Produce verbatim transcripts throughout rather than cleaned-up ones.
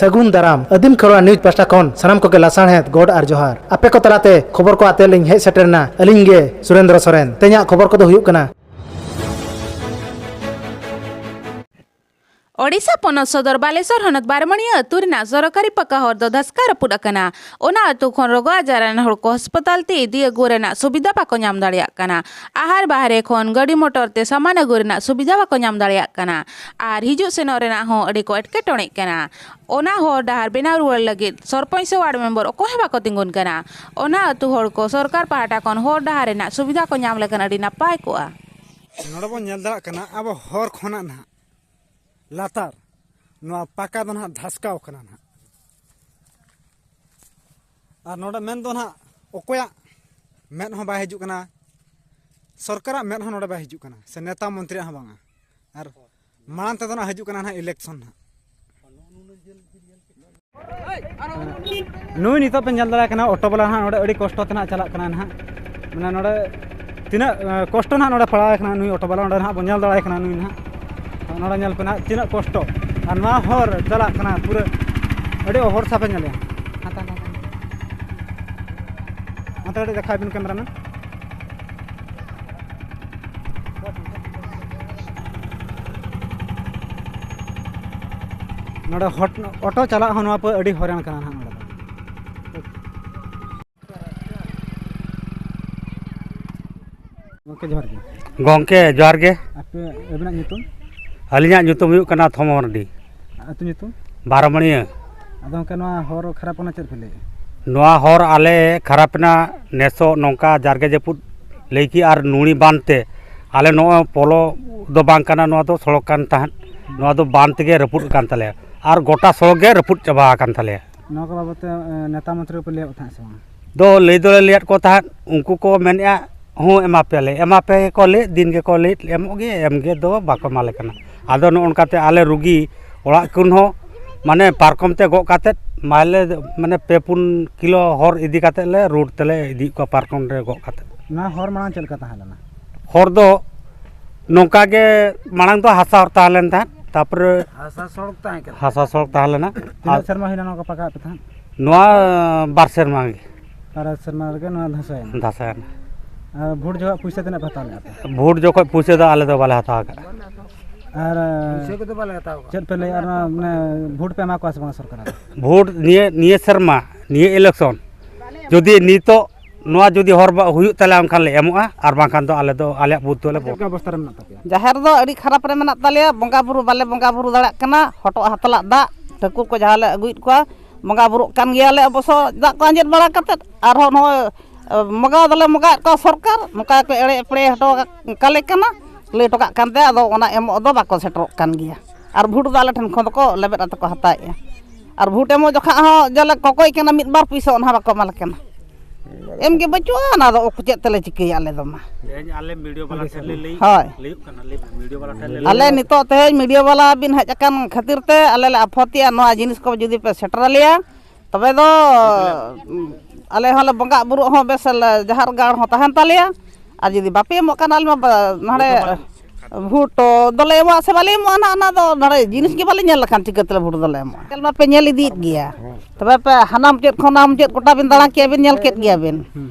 ᱥᱟᱹᱜᱩᱱ ᱫᱟᱨᱟᱢ᱾ ᱟᱹᱫᱤᱢ ᱠᱷᱮᱨᱣᱟᱲ ᱱᱤᱭᱩᱡᱽ ᱯᱟᱦᱴᱟ ᱠᱷᱚᱱ ᱥᱟᱱᱟᱢ ᱠᱚᱜᱮ ᱞᱟᱥᱟᱲᱦᱮᱫ ᱜᱚᱰ ᱟᱨ ᱡᱚᱦᱟᱨ᱾ ᱟᱯᱮ ᱠᱚ ᱛᱟᱞᱟᱛᱮ ᱠᱷᱚᱵᱚᱨ ᱠᱚ ᱟᱛᱮ ᱞᱤᱧ ᱦᱮᱡ ᱥᱮᱴᱮᱨ ᱮᱱᱟ ᱟᱹᱞᱤᱧ ᱜᱮ ᱥᱩᱨᱮᱱᱫᱨᱚ ᱥᱚᱨᱮᱱ᱾ ᱛᱮᱦᱮᱧᱟᱜ ᱠᱷᱚᱵᱚᱨ ᱠᱚᱫᱚ ᱦᱩᱭᱩᱜ ᱠᱟᱱᱟ᱾ ᱳᱰᱤᱥᱟ ᱯᱚᱱᱚᱛ ᱥᱚᱫᱚᱨ ᱵᱟᱞᱮᱥᱚᱨ ᱦᱚᱱᱚᱛ ᱵᱟᱨᱢᱟᱹᱱᱤᱭᱟᱹ ᱟᱹᱛᱩ ᱨᱮᱱᱟᱜ ᱥᱚᱨᱠᱟᱨᱤ ᱯᱟᱠᱟ ᱦᱚᱨ ᱫᱚ ᱫᱷᱟᱥᱠᱟ ᱨᱟᱹᱯᱩᱫ ᱟᱠᱟᱱᱟ᱾ ᱚᱱᱟ ᱟᱹᱛᱩ ᱠᱷᱚᱱ ᱨᱚᱜᱚ ᱟᱡᱟᱨ ᱨᱮᱱ ᱦᱚᱲ ᱠᱚ ᱦᱟᱥᱯᱟᱛᱟᱞ ᱛᱮ ᱤᱫᱤ ᱟᱹᱜᱩ ᱨᱮᱱᱟᱜ ᱥᱩᱵᱤᱫᱷᱟ ᱵᱟᱠᱚ ᱧᱟᱢ ᱫᱟᱲᱮᱭᱟᱜ ᱠᱟᱱᱟ᱾ ᱟᱦᱟᱨ ᱵᱟᱦᱨᱮ ᱠᱷᱚᱱ ᱜᱟᱹᱰᱤ ᱢᱚᱴᱚᱨ ᱛᱮ ᱥᱟᱢᱟᱱ ᱟᱹᱜᱩ ᱨᱮᱱᱟᱜ ᱥᱩᱵᱤᱫᱷᱟ ᱵᱟᱠᱚ ᱧᱟᱢ ᱫᱟᱲᱮᱭᱟᱜ ᱠᱟᱱᱟ᱾ ᱟᱨ ᱦᱤᱡᱩᱜ ᱥᱮᱱᱚᱜ ᱨᱮᱱᱟᱜ ᱦᱚᱸ ᱟᱹᱰᱤ ᱠᱚ ᱮᱴᱠᱮᱴᱚᱬᱮᱜ ᱠᱟᱱᱟ᱾ ᱚᱱᱟ ᱦᱚᱨ ᱰᱟᱦᱟᱨ ᱵᱮᱱᱟᱣ ᱨᱩᱣᱟᱹᱲ ᱞᱟᱹᱜᱤᱫ ᱥᱚᱨᱯᱚᱧᱪ ᱥᱮ ᱣᱟᱨᱰ ᱢᱮᱢᱵᱚᱨ ᱚᱠᱚᱭ ᱦᱚᱸ ᱵᱟᱠᱚ ᱛᱤᱸᱜᱩᱱ ᱠᱟᱱᱟ᱾ ᱚᱱᱟ ᱟᱹᱛᱩ ᱦᱚᱲ ᱠᱚ ᱥᱚᱨᱠᱟᱨ ᱯᱟᱦᱴᱟ ᱠᱷᱚᱱ ᱦᱚᱨ ᱰᱟᱦᱟᱨ ᱨᱮᱱᱟᱜ ᱥᱩᱵᱤᱫᱷᱟ ᱠᱚ ᱧᱟᱢ ᱞᱮᱠᱷᱟᱱ ᱟᱹᱰᱤ ᱱᱟᱯᱟᱭ ᱠᱚᱜᱼᱟ᱾ ᱱᱚᱰᱮ ᱵᱚᱱ ᱧᱮᱞ ᱫᱟᱲᱮᱭᱟᱜ ᱠᱟᱱᱟ, ᱟᱵᱚ ᱦᱚᱨ ᱠᱷᱚᱱᱟᱜ ᱱᱟᱦᱟᱜ ᱞᱟᱛᱟᱨ ᱱᱚᱣᱟ ᱯᱟᱠᱟ ᱫᱚ ᱱᱟᱦᱟᱜ ᱫᱷᱟᱥᱠᱟᱣ ᱠᱟᱱᱟ ᱱᱟᱦᱟᱜ᱾ ᱟᱨ ᱱᱚᱰᱮ ᱢᱮᱱ ᱫᱚ ᱱᱟᱦᱟᱜ ᱚᱠᱚᱭᱟᱜ ᱢᱮᱫ ᱦᱚᱸ ᱵᱟᱭ ᱦᱤᱡᱩᱜ ᱠᱟᱱᱟ, ᱥᱚᱨᱠᱟᱨᱟᱜ ᱢᱮᱫ ᱦᱚᱸ ᱱᱚᱰᱮ ᱵᱟᱭ ᱦᱤᱡᱩᱜ ᱠᱟᱱᱟ, ᱥᱮ ᱱᱮᱛᱟ ᱢᱚᱱᱛᱨᱤᱭᱟᱜ ᱦᱚᱸ ᱵᱟᱝᱟ᱾ ᱟᱨ ᱢᱟᱲᱟᱝ ᱛᱮᱫᱚ ᱱᱟᱦᱟᱜ ᱦᱤᱡᱩᱜ ᱠᱟᱱᱟ ᱱᱟᱦᱟᱜ ᱤᱞᱮᱠᱥᱚᱱ ᱱᱟᱦᱟᱜ᱾ ᱱᱩᱭ ᱱᱤᱛᱚᱜ ᱯᱮ ᱧᱮᱞ ᱫᱟᱲᱮᱭᱟᱭ ᱠᱟᱱᱟ, ᱚᱴᱳ ᱵᱟᱞᱟ ᱱᱟᱦᱟᱜ ᱱᱚᱰᱮ ᱟᱹᱰᱤ ᱠᱚᱥᱴᱚ ᱛᱮ ᱱᱟᱦᱟᱜ ᱪᱟᱞᱟᱜ ᱠᱟᱱᱟ ᱱᱟᱦᱟᱜ᱾ ᱢᱟᱱᱮ ᱱᱚᱰᱮ ᱛᱤᱱᱟᱹᱜ, ᱮ, ᱠᱚᱥᱴᱚ ᱱᱟᱦᱟᱜ ᱱᱚᱰᱮ ᱯᱟᱲᱟᱣ ᱟᱠᱟᱱᱟ ᱱᱩᱭ ᱚᱴᱳ ᱵᱟᱞᱟ, ᱱᱚᱰᱮ ᱱᱟᱦᱟᱜ ᱵᱚᱱ ᱧᱮᱞ ᱫᱟᱲᱮᱭᱟᱭ ᱠᱟᱱᱟ ᱱᱩᱭ ᱱᱟᱦᱟᱜ᱾ ᱱᱚᱰᱮ ᱧᱮᱞ ᱯᱮ ᱱᱟᱦᱟᱜ ᱛᱤᱱᱟᱹᱜ ᱠᱚᱥᱴᱚ᱾ ᱟᱨ ᱱᱚᱣᱟ ᱦᱚᱨ ᱪᱟᱞᱟᱜ ᱠᱟᱱᱟ ᱯᱩᱨᱟᱹ ᱟᱹᱰᱤ ᱚᱦᱚᱲ ᱥᱟ ᱯᱮ ᱧᱮᱞᱮᱜᱼᱟ᱾ ᱦᱟᱱᱛᱮ, ᱦᱟᱱᱛᱮ, ᱦᱟᱱᱛᱮ᱾ ᱚᱱᱛᱮ ᱠᱟᱹᱴᱤᱡ ᱫᱮᱠᱷᱟᱣ ᱵᱤᱱ ᱠᱮᱢᱮᱨᱟ ᱢᱮᱱ᱾ ᱱᱚᱰᱮ ᱦᱚᱴ-, ᱚᱴᱳ ᱪᱟᱞᱟᱜ ᱦᱚᱸ ᱱᱚᱣᱟ ᱯᱮ ᱟᱹᱰᱤ ᱦᱚᱭᱨᱟᱱ ᱠᱟᱱᱟ ᱱᱟᱦᱟᱜ ᱱᱚᱰᱮ ᱫᱚ᱾ ᱜᱚᱢᱠᱮ ᱡᱚᱦᱟᱨ ᱜᱮ᱾ ᱜᱚᱢᱠᱮ ᱡᱚᱦᱟᱨ ᱜᱮ᱾ ᱟᱯᱮ, ᱟᱹᱵᱤᱱᱟᱜ ᱧᱩᱛᱩᱢ? ᱟᱹᱞᱤᱧᱟᱜ ᱧᱩᱛᱩᱢ ᱦᱩᱭᱩᱜ ᱠᱟᱱᱟ ᱛᱷᱚᱢᱚ ᱢᱟᱨᱰᱤ᱾ ᱟᱹᱛᱩ ᱧᱩᱛᱩᱢ? ᱵᱟᱨᱚᱢᱟᱹᱲᱤᱭᱟᱹ᱾ ᱟᱫᱚ ᱜᱚᱢᱠᱮ, ᱱᱚᱣᱟ ᱦᱚᱨ ᱠᱷᱟᱨᱟᱯ ᱠᱟᱱᱟ, ᱪᱮᱫ ᱯᱮ ᱞᱟᱹᱭᱮᱫᱼᱟ? ᱱᱚᱣᱟ ᱦᱚᱨ ᱟᱞᱮ ᱠᱷᱟᱨᱟᱯ ᱮᱱᱟ, ᱱᱮᱥᱚᱜ ᱱᱚᱝᱠᱟ ᱡᱟᱨᱜᱮ ᱡᱟᱹᱯᱩᱫ ᱞᱟᱹᱭ ᱠᱮᱫ ᱟᱨ ᱱᱩᱲᱤ ᱵᱟᱸᱫᱷ ᱛᱮ᱾ ᱟᱞᱮ ᱱᱚᱣᱟ ᱯᱚᱞᱚ ᱫᱚ ᱵᱟᱝ ᱠᱟᱱᱟ, ᱱᱚᱣᱟ ᱫᱚ ᱥᱚᱲᱚᱠ ᱠᱟᱱ ᱛᱟᱦᱮᱸᱫ, ᱱᱚᱣᱟ ᱫᱚ ᱵᱟᱸᱫᱷ ᱛᱮᱜᱮ ᱨᱟᱹᱯᱩᱫ ᱟᱠᱟᱱ ᱛᱟᱞᱮᱭᱟ ᱟᱨ ᱜᱚᱴᱟ ᱥᱚᱲᱚᱠ ᱜᱮ ᱨᱟᱹᱯᱩᱫ ᱪᱟᱵᱟ ᱟᱠᱟᱱ ᱛᱟᱞᱮᱭᱟ᱾ ᱱᱚᱣᱟ ᱠᱚ ᱵᱟᱵᱚᱫ ᱛᱮ, ᱮ, ᱱᱮᱛᱟ ᱢᱚᱱᱛᱨᱤ ᱠᱚᱯᱮ ᱞᱟᱹᱭᱟᱫ ᱠᱚ ᱛᱟᱦᱮᱸᱫ ᱥᱮ ᱵᱟᱝ? ᱫᱚ ᱞᱟᱹᱭ ᱫᱚᱞᱮ ᱞᱟᱹᱭᱟᱫ ᱠᱚ ᱛᱟᱦᱮᱸᱫ, ᱩᱱᱠᱩ ᱠᱚ ᱢᱮᱱᱮᱫᱼᱟ, ᱦᱚᱸ, ᱮᱢᱟ ᱯᱮᱭᱟᱞᱮ, ᱮᱢᱟ ᱯᱮ ᱜᱮᱠᱚ ᱞᱟᱹᱭᱮᱫ, ᱫᱤᱱ ᱜᱮᱠᱚ ᱞᱟᱹᱭᱮᱫ, ᱮᱢᱚᱜ ᱜᱮ, ᱮᱢ ᱜᱮ ᱫᱚ ᱵᱟᱠᱚ ᱮᱢᱟᱞᱮ ᱠᱟᱱᱟ᱾ ᱟᱫᱚ ᱱᱚᱜᱼᱚ ᱱᱚᱝᱠᱟᱛᱮ ᱟᱞᱮ ᱨᱩᱜᱤ ᱚᱲᱟᱜ ᱠᱷᱚᱱ ᱦᱚᱸ, ᱢᱟᱱᱮ, ᱯᱟᱨᱠᱚᱢ ᱛᱮ ᱜᱚᱜ ᱠᱟᱛᱮᱫ ᱢᱟᱭᱞᱮ, ᱢᱟᱱᱮ, ᱯᱮ ᱯᱩᱱ ᱠᱤᱞᱳ ᱦᱚᱨ ᱤᱫᱤ ᱠᱟᱛᱮᱫ ᱞᱮ ᱨᱳᱰ ᱛᱮᱞᱮ ᱤᱫᱤᱭᱮᱫ ᱠᱚᱣᱟ, ᱯᱟᱨᱠᱚᱢ ᱨᱮ ᱜᱚᱜ ᱠᱟᱛᱮᱫ᱾ ᱱᱚᱣᱟ ᱦᱚᱨ ᱢᱟᱲᱟᱝ ᱪᱮᱫ ᱞᱮᱠᱟ ᱛᱟᱦᱮᱸ ᱞᱮᱱᱟ? ᱦᱚᱨ ᱫᱚ ᱱᱚᱝᱠᱟ ᱜᱮ, ᱢᱟᱲᱟᱝ ᱫᱚ ᱦᱟᱥᱟ ᱦᱚᱨ ᱛᱟᱦᱮᱸ ᱞᱮᱱ ᱛᱟᱦᱮᱸᱫ, ᱛᱟᱨᱯᱚᱨᱮ ᱦᱟᱥᱟ ᱥᱚᱲᱚᱠ ᱛᱟᱦᱮᱸ ᱠᱟᱱᱟ᱾ ᱦᱟᱥᱟ ᱥᱚᱲᱚᱠ ᱛᱟᱦᱮᱸ ᱞᱮᱱᱟ᱾ ᱛᱤᱱᱟᱹᱜ ᱟᱨ ᱥᱮᱨᱢᱟ ᱦᱩᱭᱱᱟ ᱱᱚᱣᱟ ᱠᱚ ᱯᱟᱠᱟ ᱟᱯᱮ ᱛᱟᱦᱮᱸᱫ? ᱱᱚᱣᱟ ᱵᱟᱨ ᱥᱮᱨᱢᱟ ᱜᱮ᱾ ᱵᱟᱨ ᱥᱮᱨᱢᱟ ᱨᱮᱜᱮ ᱱᱚᱣᱟ ᱫᱷᱟᱥᱟᱭᱮᱱᱟ᱾ ᱫᱷᱟᱥᱟᱭᱮᱱᱟ᱾ ᱟᱨ ᱵᱷᱳᱴ ᱡᱚᱠᱷᱚᱱ ᱯᱩᱭᱥᱟᱹ ᱛᱤᱱᱟᱹᱜ ᱯᱮ ᱦᱟᱛᱟᱣ ᱞᱮᱫᱼᱟ ᱯᱮ? ᱵᱷᱳᱴ ᱡᱚᱠᱷᱚᱱ ᱯᱩᱭᱥᱟᱹ ᱫᱚ ᱟᱞᱮ ᱫᱚ ᱵᱟᱞᱮ ᱦᱟᱛᱟᱣ ᱟᱠᱟᱫᱼᱟ᱾ ᱟᱨ ᱯᱩᱭᱥᱟᱹ ᱠᱚᱫᱚ ᱵᱟᱞᱮ ᱦᱟᱛᱟᱣ ᱟᱠᱟᱫᱼᱟ᱾ ᱪᱮᱫ ᱯᱮ ᱞᱟᱹᱭᱟ, ᱚᱱᱟ ᱢᱟᱱᱮ ᱵᱷᱳᱴ ᱯᱮ ᱮᱢᱟ ᱠᱚᱣᱟ ᱥᱮ ᱵᱟᱝ ᱥᱚᱨᱠᱟᱨ ᱨᱮ? ᱵᱷᱳᱴ ᱱᱤᱭᱟᱹ, ᱱᱤᱭᱟᱹ ᱥᱮᱨᱢᱟ, ᱱᱤᱭᱟᱹ election ᱡᱩᱫᱤ ᱱᱤᱛᱚᱜ ᱱᱚᱣᱟ ᱡᱩᱫᱤ ᱦᱚᱨ ᱵᱟ-, ᱦᱩᱭᱩᱜ ᱛᱟᱞᱮᱭᱟ, ᱮᱱᱠᱷᱟᱱ ᱞᱮ ᱮᱢᱚᱜᱼᱟ, ᱟᱨ ᱵᱟᱝᱠᱷᱟᱱ ᱫᱚ ᱟᱞᱮ ᱫᱚ ᱟᱞᱮᱭᱟᱜ ᱵᱩᱛᱷ ᱫᱚᱞᱮ ᱪᱮᱫ ᱞᱮᱠᱟ ᱚᱵᱚᱥᱛᱟ ᱨᱮ ᱢᱮᱱᱟᱜ ᱛᱟᱯᱮᱭᱟ? ᱡᱟᱦᱮᱨ ᱫᱚ ᱟᱹᱰᱤ ᱠᱷᱟᱨᱟᱯ ᱨᱮ ᱢᱮᱱᱟᱜ ᱛᱟᱞᱮᱭᱟ, ᱵᱚᱸᱜᱟ ᱵᱩᱨᱩ ᱵᱟᱞᱮ ᱵᱚᱸᱜᱟ ᱵᱩᱨᱩ ᱫᱟᱲᱮᱭᱟᱜ ᱠᱟᱱᱟ, ᱦᱚᱴᱚᱜ ᱦᱟᱛᱞᱟᱜ ᱫᱟᱜ, ᱴᱷᱟᱹᱠᱩᱨ ᱠᱚ ᱡᱟᱦᱟᱸ ᱞᱮ ᱟᱹᱜᱩᱭᱮᱫ ᱠᱚᱣᱟ, ᱵᱚᱸᱜᱟ ᱵᱩᱨᱩᱜ ᱠᱟᱱ ᱜᱮᱭᱟᱞᱮ ᱚᱵᱚᱥᱥᱚ, ᱫᱟᱜ ᱠᱚ ᱟᱸᱡᱮᱫ ᱵᱟᱲᱟ ᱠᱟᱛᱮᱫ, ᱟᱨᱦᱚᱸ ᱱᱚᱜᱼᱚᱭ, ᱮ, ᱢᱟᱜᱟᱣ ᱫᱚᱞᱮ ᱢᱟᱜᱟᱣᱮᱫ ᱠᱚᱣᱟ ᱥᱚᱨᱠᱟᱨ, ᱱᱚᱝᱠᱟ ᱜᱮᱠᱚ ᱮᱲᱮ ᱮᱯᱲᱮ ᱦᱚᱴᱚ ᱠᱟᱞᱮ ᱠᱟᱱᱟ, ᱞᱟᱹᱭ ᱦᱚᱴᱚ ᱠᱟᱜ ᱠᱟᱱᱛᱮ, ᱟᱫᱚ ᱚᱱᱟ ᱮᱢᱚᱜ ᱫᱚ ᱵᱟᱠᱚ ᱥᱮᱴᱮᱨᱚᱜ ᱠᱟᱱ ᱜᱮᱭᱟ᱾ ᱟᱨ ᱵᱷᱳᱴ ᱫᱚ ᱟᱞᱮ ᱴᱷᱮᱱ ᱠᱷᱚᱱ ᱫᱚᱠᱚ ᱞᱮᱵᱮᱫ ᱠᱟᱛᱮ ᱠᱚ ᱦᱟᱛᱟᱣᱮᱫᱼᱟ᱾ ᱟᱨ ᱵᱷᱳᱴ ᱮᱢᱚᱜ ᱡᱚᱠᱷᱟᱜ ᱦᱚᱸ ᱡᱮᱞᱮ ᱠᱚᱠᱚᱭ ᱠᱟᱱᱟ, ᱢᱤᱫ ᱵᱟᱨ ᱯᱩᱭᱥᱟᱹ ᱚᱱᱟ ᱦᱚᱸ ᱵᱟᱠᱚ ᱮᱢᱟᱞᱮ ᱠᱟᱱᱟ᱾ ᱮᱢ ᱜᱮ ᱵᱟᱹᱪᱩᱜᱼᱟ, ᱚᱱᱟ ᱫᱚ ᱪᱮᱫ ᱛᱮᱞᱮ ᱪᱤᱠᱟᱹᱭᱟ ᱟᱞᱮ ᱫᱚ ᱢᱟ? ᱛᱮᱦᱮᱧ ᱟᱞᱮ ᱢᱤᱰᱤᱭᱟ ᱵᱟᱞᱟ ᱴᱷᱮᱱ ᱞᱮ ᱞᱟᱹᱭ, ᱦᱳᱭ᱾ ᱞᱟᱹᱭᱚᱜ ᱠᱟᱱᱟ, ᱞᱟᱹᱭ ᱢᱮ, ᱢᱤᱰᱤᱭᱟ ᱵᱟᱞᱟ ᱴᱷᱮᱱ ᱞᱮ ᱞᱟᱹᱭ ᱟᱞᱮ ᱱᱤᱛᱚᱜ ᱛᱮᱦᱮᱧ ᱢᱤᱰᱤᱭᱟ ᱵᱟᱞᱟ ᱵᱤᱱ ᱦᱮᱡ ᱟᱠᱟᱱ ᱠᱷᱟᱹᱛᱤᱨ ᱛᱮ ᱟᱞᱮ ᱞᱮ ᱟᱯᱷᱚᱛᱤᱜᱼᱟ, ᱱᱚᱣᱟ ᱡᱤᱱᱤᱥ ᱠᱚ ᱡᱩᱫᱤ ᱯᱮ ᱥᱮᱴᱮᱨ ᱟᱞᱮᱭᱟ, ᱛᱚᱵᱮ ᱫᱚ ᱟᱞᱮ ᱦᱚᱸᱞᱮ ᱵᱚᱸᱜᱟ ᱵᱩᱨᱩᱜ ᱦᱚᱸ ᱵᱮᱥ ᱞᱮ, ᱡᱟᱦᱮᱨ ᱜᱟᱲ ᱦᱚᱸ ᱛᱟᱦᱮᱱ ᱛᱟᱞᱮᱭᱟ᱾ ᱟᱨ ᱡᱩᱫᱤ ᱵᱟᱯᱮ ᱮᱢᱚᱜ ᱠᱟᱱᱟ, ᱟᱞᱮ ᱢᱟ ᱵᱟ-, ᱱᱟᱰᱮ ᱵᱷᱳᱴ ᱫᱚᱞᱮ ᱮᱢᱚᱜᱼᱟ ᱥᱮ ᱵᱟᱞᱮ ᱮᱢᱚᱜᱼᱟ ᱱᱟᱦᱟᱜ, ᱚᱱᱟ ᱫᱚ ᱱᱚᱰᱮ ᱡᱤᱱᱤᱥ ᱜᱮ ᱵᱟᱞᱮ ᱧᱮᱞ ᱞᱮᱠᱷᱟᱱ ᱪᱤᱠᱟᱹ ᱛᱮᱞᱮ ᱵᱷᱳᱴ ᱫᱚᱞᱮ ᱮᱢᱚᱜᱼᱟ? ᱧᱮᱞ ᱢᱟᱯᱮ ᱧᱮᱞ ᱤᱫᱤᱭᱮᱫ ᱜᱮᱭᱟ, ᱛᱚᱵᱮ ᱯᱮ ᱦᱟᱱᱟ ᱢᱩᱪᱟᱹᱫ ᱠᱷᱚᱱ ᱱᱚᱣᱟ ᱢᱩᱪᱟᱹᱫ ᱜᱚᱴᱟ ᱵᱤᱱ ᱫᱟᱬᱟ ᱠᱮᱜᱼᱟ, ᱵᱤᱱ ᱧᱮᱞ ᱠᱮᱫ ᱜᱮᱭᱟ ᱵᱤᱱ᱾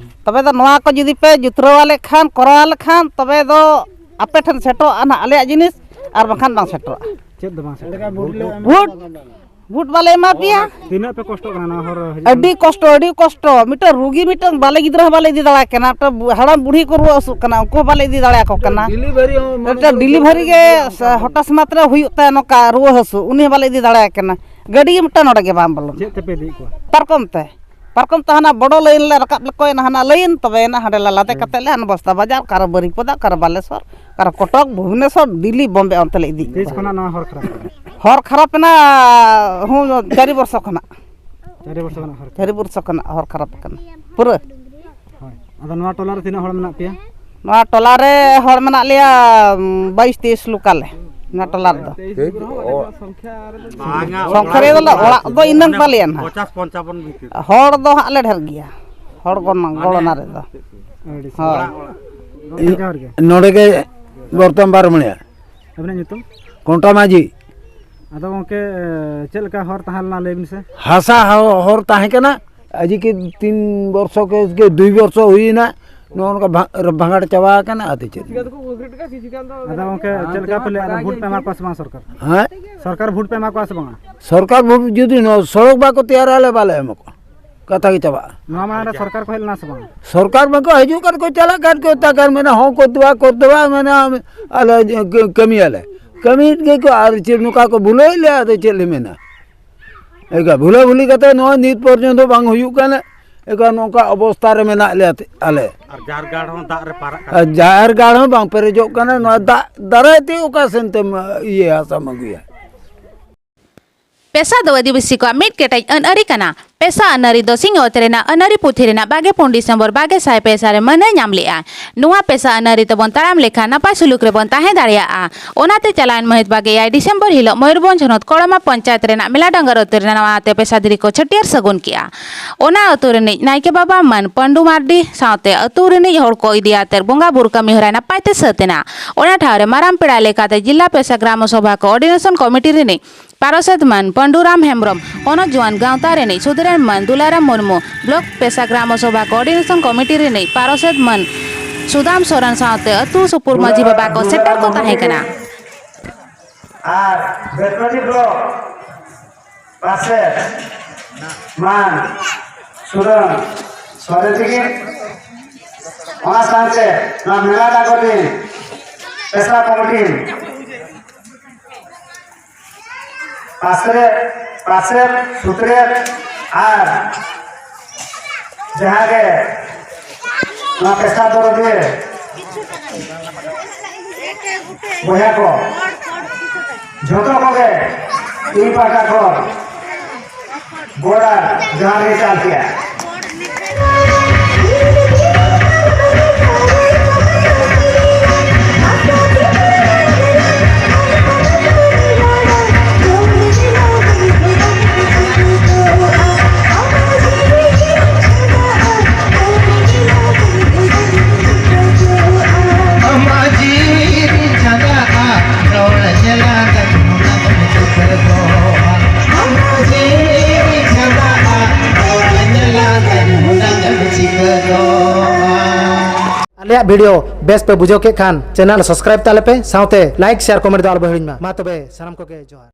ᱛᱚᱵᱮ ᱫᱚ ᱱᱚᱣᱟ ᱠᱚ ᱡᱩᱫᱤ ᱯᱮ ᱡᱩᱛᱨᱟᱹᱣ ᱟᱞᱮ ᱠᱷᱟᱱ, ᱠᱚᱨᱟᱣ ᱟᱞᱮ ᱠᱷᱟᱱ, ᱛᱚᱵᱮ ᱫᱚ ᱟᱯᱮ ᱴᱷᱮᱱ ᱥᱮᱴᱮᱨᱚᱜᱼᱟ ᱱᱟᱦᱟᱜ ᱟᱞᱮᱭᱟᱜ ᱡᱤᱱᱤᱥ, ᱟᱨ ᱵᱟᱝᱠᱷᱟᱱ ᱵᱟᱝ ᱥᱮᱴᱮᱨᱚᱜᱼᱟ᱾ ᱪᱮᱫ ᱫᱚ ᱵᱟᱝ ᱥᱮᱴᱮᱨᱚᱜᱼᱟ? ᱵᱷᱳᱴ, ᱵᱷᱳᱴ ᱵᱟᱞᱮ ᱮᱢᱟ ᱯᱮᱭᱟ᱾ ᱛᱤᱱᱟᱹᱜ ᱯᱮ ᱠᱚᱥᱴᱚᱜ ᱠᱟᱱᱟ ᱱᱚᱣᱟ ᱦᱚᱨ ᱦᱤᱡᱩᱜ ᱟᱹᱰᱤ ᱠᱟᱱᱟ? ᱠᱚᱥᱴᱚ, ᱟᱹᱰᱤ ᱠᱚᱥᱴᱚ᱾ ᱢᱤᱫᱴᱟᱝ ᱨᱩᱜᱤ, ᱢᱤᱫᱴᱟᱝ ᱵᱟᱞᱮ ᱜᱤᱫᱽᱨᱟᱹ ᱦᱚᱸ ᱵᱟᱞᱮ ᱤᱫᱤ ᱫᱟᱲᱮᱭᱟᱭ ᱠᱟᱱᱟ᱾ ᱢᱤᱫᱴᱟᱝ ᱵᱩ-, ᱦᱟᱲᱟᱢ ᱵᱩᱲᱦᱤ ᱠᱚ ᱨᱩᱣᱟᱹ ᱦᱟᱹᱥᱩᱜ ᱠᱟᱱᱟ, ᱩᱱᱠᱩ ᱦᱚᱸ ᱵᱟᱞᱮ ᱤᱫᱤ ᱫᱟᱲᱮᱭᱟᱠᱚ ᱠᱟᱱᱟ᱾ ᱰᱮᱞᱤᱵᱷᱟᱨᱤ ᱦᱚᱸ ᱢᱟᱱᱮ ᱢᱤᱫᱴᱟᱝ ᱰᱮᱞᱤᱵᱷᱟᱨᱤ ᱜᱮ ᱦᱚᱸ ᱥᱟ-, ᱦᱚᱴᱟᱛ ᱢᱟᱛᱨᱮ ᱦᱩᱭᱩᱜ ᱛᱟᱭᱟ ᱱᱚᱝᱠᱟ ᱨᱩᱣᱟᱹ ᱦᱟᱹᱥᱩ, ᱩᱱᱤ ᱦᱚᱸ ᱵᱟᱞᱮ ᱤᱫᱤ ᱫᱟᱲᱮᱭᱟᱭ ᱠᱟᱱᱟ᱾ ᱜᱟᱹᱰᱤ ᱜᱮ ᱢᱤᱫᱴᱟᱝ ᱱᱚᱰᱮ ᱜᱮ ᱵᱟᱝ ᱵᱚᱞᱚᱱᱟ᱾ ᱪᱮᱫ ᱛᱮᱯᱮ ᱤᱫᱤᱭᱮᱫ ᱠᱚᱣᱟ? ᱯᱟᱨᱠᱚᱢ ᱛᱮ᱾ ᱯᱟᱨᱠᱚᱢ ᱛᱮ ᱦᱟᱱᱟ ᱵᱚᱰᱚ ᱞᱟᱭᱤᱱ ᱞᱮ ᱨᱟᱠᱟᱵ ᱞᱮᱠᱚᱭᱮᱱᱟ, ᱦᱟᱱᱟ ᱞᱟᱭᱤᱱ, ᱛᱚᱵᱮᱭᱮᱱᱟ ᱦᱟᱸᱰᱮ ᱞᱮ ᱞᱟᱫᱮ ᱦᱮᱸ᱾ ᱠᱟᱛᱮᱫ ᱞᱮ ᱦᱟᱱᱟ ᱵᱚᱥᱛᱟ ᱵᱟᱡᱟᱨ, ᱚᱠᱟᱨᱮ ᱵᱟᱹᱨᱤᱯᱟᱫᱟ, ᱚᱠᱟᱨᱮ ᱵᱟᱞᱮᱥᱚᱨ, ᱚᱠᱟᱨᱮ ᱠᱚᱴᱚᱠ, ᱵᱷᱩᱵᱽᱱᱮᱥᱚᱨ, ᱫᱤᱞᱞᱤ, ᱵᱚᱢᱵᱮ, ᱚᱱᱛᱮ ᱞᱮ ᱤᱫᱤᱭᱮᱫ ᱛᱤᱥ ᱠᱚᱣᱟ᱾ ᱠᱷᱚᱱᱟᱜ ᱱᱚᱣᱟ ᱦᱚᱨ ᱠᱷᱟᱨᱟᱯ ᱮᱱᱟ? ᱦᱚᱨ ᱠᱷᱟᱨᱟᱯ ᱮᱱᱟ, ᱦᱚᱸ, ᱪᱟᱨᱤ ᱵᱚᱨᱥᱚ ᱠᱷᱚᱱᱟᱜ᱾ ᱪᱟᱨᱤ ᱵᱚᱨᱥᱚ ᱠᱷᱚᱱᱟᱜ ᱦᱚᱨ ᱪᱟᱨᱤ ᱵᱚᱨᱥᱚ ᱠᱷᱚᱱᱟᱜ ᱦᱚᱨ ᱠᱷᱟᱨᱟᱯ ᱟᱠᱟᱱᱟ ᱯᱩᱨᱟᱹ᱾ ᱦᱳᱭ᱾ ᱟᱫᱚ ᱱᱚᱣᱟ ᱴᱚᱞᱟ ᱨᱮ ᱛᱤᱱᱟᱹᱜ ᱦᱚᱲ ᱢᱮᱱᱟᱜ ᱯᱮᱭᱟ? ᱱᱚᱣᱟ ᱴᱚᱞᱟ ᱨᱮ ᱦᱚᱲ ᱢᱮᱱᱟᱜ ᱞᱮᱭᱟ, ᱩᱢ, ᱵᱟᱭᱤᱥ ᱛᱮᱭᱤᱥ ᱞᱳᱠᱟᱞ ᱞᱮ, ᱱᱚᱣᱟ ᱴᱚᱞᱟ ᱨᱮᱫᱚ᱾ ᱴᱷᱤᱠ, ᱚ-, ᱵᱟᱝᱟ, ᱥᱚᱝᱠᱷᱟ ᱨᱮ ᱫᱚ ᱚᱲᱟᱜ ᱫᱚ ᱤᱱᱟᱹᱝ ᱢᱟᱱᱮ ᱯᱟᱞᱮᱭᱟ ᱱᱟᱦᱟᱜ᱾ ᱯᱚᱪᱟᱥ ᱯᱚᱧᱪᱟᱵᱚᱱ ᱵᱷᱤᱛᱤᱨ᱾ ᱦᱚᱲ ᱫᱚ ᱦᱟᱸᱜ ᱞᱮ ᱰᱷᱮᱨ ᱜᱮᱭᱟ, ᱦᱚᱲ ᱜᱚᱱ-, ᱢᱟᱱᱮ ᱜᱚᱲᱚᱱᱟ ᱨᱮᱫᱚ᱾ ᱟᱹᱰᱤ ᱦᱳᱭ᱾ ᱥᱟᱨᱦᱟᱣ᱾ ᱜᱚᱢᱠᱮ, ᱡᱚᱦᱟᱨ ᱜᱮ᱾ ᱱᱚᱰᱮ ᱜᱮ ᱵᱚᱨᱛᱚᱢ ᱵᱟᱨᱚ ᱢᱩᱬᱤᱭᱟ᱾ ᱟᱹᱵᱤᱱᱟᱜ ᱧᱩᱛᱩᱢ? ᱠᱚᱱᱴᱟ ᱢᱟᱹᱡᱷᱤ᱾ ᱟᱫᱚ ᱜᱚᱢᱠᱮ, ᱪᱮᱫ ᱞᱮᱠᱟ ᱦᱚᱨ ᱛᱟᱦᱮᱸ ᱞᱮᱱᱟ, ᱞᱟᱹᱭ ᱵᱤᱱ ᱥᱮ? ᱦᱟᱥᱟ ᱦᱚ-, ᱦᱚᱨ ᱛᱟᱦᱮᱸ ᱠᱟᱱᱟ, ᱟᱡᱤ ᱠᱤ ᱛᱤᱱ ᱵᱚᱨᱥᱚ ᱠᱮ, ᱠᱮ ᱫᱩᱭ ᱵᱚᱨᱥᱚ ᱦᱩᱭᱮᱱᱟ, ᱱᱚᱜᱼᱚ ᱱᱚᱝᱠᱟ ᱵᱷᱟ-, ᱵᱷᱟᱸᱜᱟᱲ ᱪᱟᱵᱟ ᱟᱠᱟᱱᱟ, ᱟᱫᱚ ᱪᱮᱫ? ᱟᱫᱚ ᱜᱚᱢᱠᱮ, ᱪᱮᱫ ᱞᱮᱠᱟ ᱯᱮ ᱞᱟᱹᱭᱟ, ᱵᱷᱳᱴ ᱯᱮ ᱮᱢᱟ ᱠᱚᱣᱟ ᱥᱮ ᱵᱟᱝ ᱥᱚᱨᱠᱟᱨ? ᱦᱮᱸ? ᱥᱚᱨᱠᱟᱨ ᱵᱷᱳᱴ ᱯᱮ ᱮᱢᱟ ᱠᱚᱣᱟ ᱥᱮ ᱵᱟᱝᱟ? ᱥᱚᱨᱠᱟᱨ ᱵᱷᱳᱴ ᱡᱩᱫᱤ ᱱᱚᱣᱟ ᱥᱚᱲᱚᱠ ᱵᱟᱠᱚ ᱛᱮᱭᱟᱨᱟ, ᱟᱞᱮ ᱵᱟᱞᱮ ᱮᱢᱟ ᱠᱚᱣᱟ᱾ ᱠᱟᱛᱷᱟ ᱜᱮ ᱪᱟᱵᱟᱜᱼᱟ᱾ ᱱᱚᱣᱟ ᱢᱟᱲᱟᱝ ᱨᱮ ᱥᱚᱨᱠᱟᱨ ᱠᱚ ᱦᱮᱡ ᱞᱮᱱᱟ ᱥᱮ ᱵᱟᱝ? ᱥᱚᱨᱠᱟᱨ ᱢᱟᱠᱚ ᱦᱤᱡᱩᱜ ᱠᱟᱱ ᱠᱚ ᱪᱟᱞᱟᱜ ᱠᱟᱱ ᱠᱚ, ᱛᱟᱠᱟᱨ ᱢᱮᱱᱟ, ᱦᱚᱸ ᱠᱚ ᱫᱩᱣᱟ ᱠᱚ ᱫᱩᱣᱟ ᱢᱮᱱᱟ, ᱟᱞᱮ ᱠᱟᱹᱢᱤᱭᱟᱞᱮ᱾ ᱠᱟᱹᱢᱤᱭᱮᱫ ᱜᱮᱠᱚ, ᱟᱨ ᱪᱮᱫ ᱱᱚᱝᱠᱟ ᱠᱚ ᱵᱷᱩᱞᱟᱹᱣᱮᱫ ᱞᱮᱭᱟ, ᱟᱫᱚ ᱪᱮᱫ ᱞᱮ ᱢᱮᱱᱟ? ᱮᱱᱠᱟ ᱵᱷᱩᱞᱟᱹ ᱵᱷᱩᱞᱤ ᱠᱟᱛᱮ ᱱᱚᱜᱼᱚᱭ ᱱᱤᱛ ᱯᱚᱨᱡᱚᱱᱛᱚ ᱵᱟᱝ ᱦᱩᱭᱩᱜ ᱠᱟᱱᱟ᱾ ᱮᱱᱠᱟ ᱱᱚᱝᱠᱟ ᱚᱵᱚᱥᱛᱟ ᱨᱮ ᱢᱮᱱᱟᱜ ᱞᱮᱭᱟ ᱛᱮ-, ᱟᱞᱮ᱾ ᱟᱨ ᱡᱟᱦᱮᱨ ᱜᱟᱲ ᱦᱚᱸ ᱫᱟᱜ ᱨᱮ ᱯᱟᱨᱟᱜ ᱠᱟᱱᱟ᱾ ᱟᱨ ᱡᱟᱦᱮᱨ ᱜᱟᱲ ᱦᱚᱸ ᱵᱟᱝ ᱯᱮᱨᱮᱡᱚᱜ ᱠᱟᱱᱟ᱾ ᱱᱚᱣᱟ ᱫᱟᱜ ᱫᱟᱨᱟᱭ ᱛᱮ ᱚᱠᱟ ᱥᱮᱱ ᱛᱮᱢ, ᱤᱭᱟᱹ, ᱦᱟᱥᱟᱢ ᱟᱹᱜᱩᱭᱟ? ᱯᱮᱥᱟ ᱫᱚ ᱟᱹᱫᱤᱵᱟᱹᱥᱤ ᱠᱚᱣᱟᱜ ᱢᱤᱫ ᱠᱮᱴᱮᱡ ᱟᱹᱱ ᱟᱹᱨᱤ ᱠᱟᱱᱟ᱾ ᱯᱮᱥᱟ ᱟᱹᱱ ᱟᱹᱨᱤ ᱫᱚ ᱥᱤᱧᱚᱛ ᱨᱮᱱᱟᱜ ᱟᱹᱱ ᱟᱹᱨᱤ ᱯᱩᱛᱷᱤ ᱨᱮᱱᱟᱜ ᱵᱟᱜᱮ ᱯᱩᱱ ᱰᱤᱥᱮᱢᱵᱚᱨ ᱵᱟᱜᱮ ᱥᱟᱭ ᱯᱮ ᱥᱟᱞ ᱨᱮ ᱢᱟᱹᱱᱮ ᱧᱟᱢ ᱞᱮᱫᱼᱟ᱾ ᱱᱚᱣᱟ ᱯᱮᱥᱟ ᱟᱹᱱ ᱟᱹᱨᱤ ᱛᱮᱵᱚᱱ ᱛᱟᱲᱟᱢ ᱞᱮᱠᱷᱟᱱ ᱱᱟᱯᱟᱭ ᱥᱩᱞᱩᱠ ᱨᱮᱵᱚᱱ ᱛᱟᱦᱮᱸ ᱫᱟᱲᱮᱭᱟᱜᱼᱟ᱾ ᱚᱱᱟᱛᱮ ᱪᱟᱞᱟᱣᱮᱱ ᱢᱟᱹᱦᱤᱛ ᱵᱟᱜᱮ ᱮᱭᱟᱭ ᱰᱤᱥᱮᱢᱵᱚᱨ ᱦᱤᱞᱚᱜ ᱢᱚᱭᱩᱨᱵᱷᱚᱸᱡᱽ ᱦᱚᱱᱚᱛ ᱠᱚᱲᱟᱢᱟ ᱯᱚᱧᱪᱟᱭᱮᱛ ᱨᱮᱱᱟᱜ ᱢᱮᱞᱟ ᱰᱟᱝᱜᱟᱨ ᱟᱹᱛᱩ ᱨᱮᱱᱟᱜ ᱱᱟᱣᱟ ᱛᱮ ᱯᱮᱥᱟ ᱫᱷᱤᱨᱤ ᱠᱚ ᱪᱷᱟᱹᱴᱭᱟᱹᱨ ᱥᱟᱹᱜᱩᱱ ᱠᱮᱫᱼᱟ᱾ ᱚᱱᱟ ᱟᱹᱛᱩ ᱨᱤᱱᱤᱡ ᱱᱟᱭᱠᱮ ᱵᱟᱵᱟ ᱢᱟᱹᱱ ᱯᱟᱹᱱᱰᱩ ᱢᱟᱨᱰᱤ ᱥᱟᱶᱛᱮ ᱟᱹᱛᱩ ᱨᱤᱱᱤᱡ ᱦᱚᱲ ᱠᱚ ᱤᱫᱤ ᱟᱛᱮ ᱵᱚᱸᱜᱟ ᱵᱩᱨᱩ ᱠᱟᱹᱢᱤ ᱦᱚᱨᱟ ᱱᱟᱯᱟᱭ ᱛᱮ ᱥᱟᱹᱛ ᱮᱱᱟ᱾ ᱚᱱᱟ ᱴᱷᱟᱶ ᱨᱮ ᱢᱟᱨᱟᱝ ᱯᱮᱲᱟ ᱞᱮᱠᱟᱛᱮ ᱡᱤᱞᱟ ᱯᱮᱥᱟ ᱜᱨᱟᱢᱚ ᱥᱚᱵᱷᱟ ᱠᱳᱚᱨᱰᱤᱱᱮᱥᱚᱱ ᱠᱚᱢᱤᱴᱤ ᱨᱤᱱᱤᱡ ᱯᱟᱨᱚᱥᱮᱛ ᱢᱟᱹᱱ ᱯᱟᱹᱱᱰᱩᱨᱟᱢ ᱦᱮᱢᱵᱽᱨᱚᱢ, ᱦᱚᱱᱚᱛ ᱡᱩᱣᱟᱹᱱ ᱜᱟᱶᱛᱟ ᱨᱤᱱᱤᱡ ᱥᱩᱫᱷᱤᱨᱟᱢ ᱢᱟᱹᱱ ᱫᱩᱞᱟᱨᱟᱢ ᱢᱩᱨᱢᱩ, ᱵᱞᱚᱠ ᱯᱮᱥᱟ ᱜᱨᱟᱢᱚ ᱥᱚᱵᱷᱟ ᱠᱳᱚᱨᱰᱤᱱᱮᱥᱚᱱ ᱠᱚᱢᱤᱴᱤ ᱨᱤᱱᱤᱡ ᱯᱟᱨᱚᱥᱮᱛ ᱢᱟᱹᱱ ᱥᱩᱫᱟᱢ ᱥᱚᱨᱮᱱ ᱥᱟᱶᱛᱮ ᱟᱹᱛᱩ ᱥᱩᱯᱩᱨ ᱢᱟᱹᱡᱷᱤ ᱵᱟᱵᱟ ᱠᱚ ᱥᱮᱴᱮᱨ ᱠᱚ ᱛᱟᱦᱮᱸ ᱠᱟᱱᱟ᱾ ᱟᱨ ᱵᱮᱛᱯᱟᱴᱤ ᱵᱞᱚᱠ ᱯᱟᱨᱚᱥᱮᱛ ᱢᱟᱹᱱ ᱥᱩᱫᱟᱢ ᱥᱚᱨᱮᱱ ᱛᱤᱠᱤᱱ, ᱚᱱᱟ ᱥᱟᱶᱛᱮ ᱱᱚᱣᱟ ᱢᱮᱞᱟ ᱰᱟᱝᱜᱚᱨ ᱨᱤᱱ ᱯᱮᱥᱟ ᱠᱚᱢᱤᱴᱤ ᱯᱟᱥᱮ, ᱯᱟᱥᱮ ᱥᱩᱛᱨᱮ ᱟᱨ ᱡᱟᱦᱟᱸ ᱜᱮ ᱱᱚᱣᱟ ᱯᱮᱥᱟ ᱫᱚᱨᱚᱫᱤᱭᱟᱹ ᱵᱚᱭᱦᱟ ᱠᱚ, ᱡᱷᱚᱛᱚ ᱠᱚᱜᱮ ᱤᱧ ᱯᱟᱦᱴᱟ ᱠᱷᱚᱱ ᱜᱚᱰ ᱟᱨ ᱡᱚᱦᱟᱨ ᱞᱮ ᱪᱟᱞ ᱠᱮᱜᱼᱟ᱾ ᱟᱢᱟᱜ ᱡᱤᱣᱤ ᱨᱤᱧ ᱪᱟᱸᱫᱟᱜᱼᱟ, ᱨᱚᱲ ᱧᱮᱞᱟ ᱟᱞᱮᱭᱟᱜ video ᱵᱮᱥ ᱯᱮ ᱵᱩᱡᱷᱟᱹᱣ ᱠᱮᱫ ᱠᱷᱟᱱ channel subscribe ᱛᱟᱞᱮ ᱯᱮ, ᱥᱟᱶᱛᱮ like, share, comment ᱫᱚ ᱟᱞᱚ ᱯᱮ ᱦᱤᱲᱤᱧ ᱢᱟ᱾ ᱢᱟ ᱛᱚᱵᱮ ᱥᱟᱱᱟᱢ ᱠᱚᱜᱮ ᱡᱚᱦᱟᱨ᱾